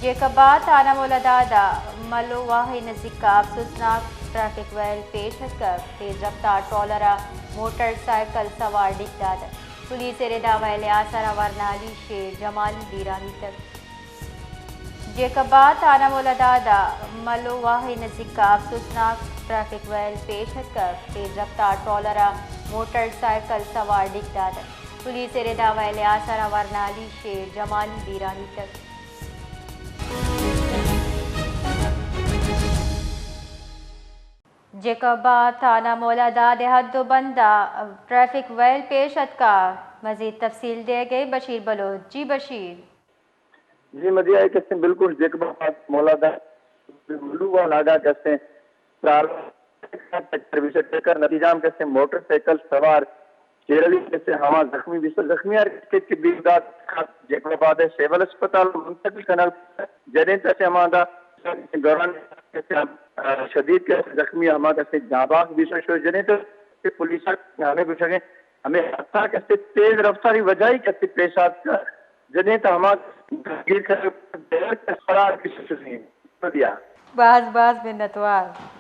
جیکب آباد تھانہ مولاداد ء ملو واہ ء نزیک ء افسوسناک ٹریفک ویل پیش اتکگ، تیز رفتار ٹرالر ء موٹر سائیکل سوار ڈیک دات، پولیس ء ردا ویل ء آسر ء ورنالی شیر جمالی بیران بیتگ۔ جیکب آباد تھانہ مولاداد ء ملو واہ ء نزیک ء افسوسناک ٹریفک ویل پیش اتکگ، تیز رفتار ٹرالر ء موٹر سائیکل سوار ڈیک دات، پولیس ء ردا ویل ء آسر ء ورنالی شیر جمالی بیران بیتگ۔ جیکب آباد تھانہ مولاداد ء حد و بند ء ٹریفک ویل پیش اتکا۔ مزید تفصیل دیگ ء بشیر بلوچ۔ جی بشیر۔ جی مدیہ، اے کسیں بالکل جیکب آباد مولاداد ملو واہ لاگا کسیں چار ٹکر بیسہ، ٹکر نتیجہ ہم کسیں موٹر سائیکل سوار چیرلی کسے ہما زخمی بیسہ، زخمی ہر کس کہ بے داد جیکب آباد ء سول اسپتال منتقل کنگ بیتہ۔ جنین تہ چہ ہما دا گوران کسے، آ، شدید کسے زخمی ہما کسے جاباک بیسہ شو۔ جنین تہ کہ پولیس ہمیں گوشگیں ہمیں حادثہ کسے تیز رفتاری وجہ ہی کسے پیش آتکہ۔ جنین تہ ہما گیر کنگ فرار بیسہ شو۔ مدیہ۔ باز باز منتوار۔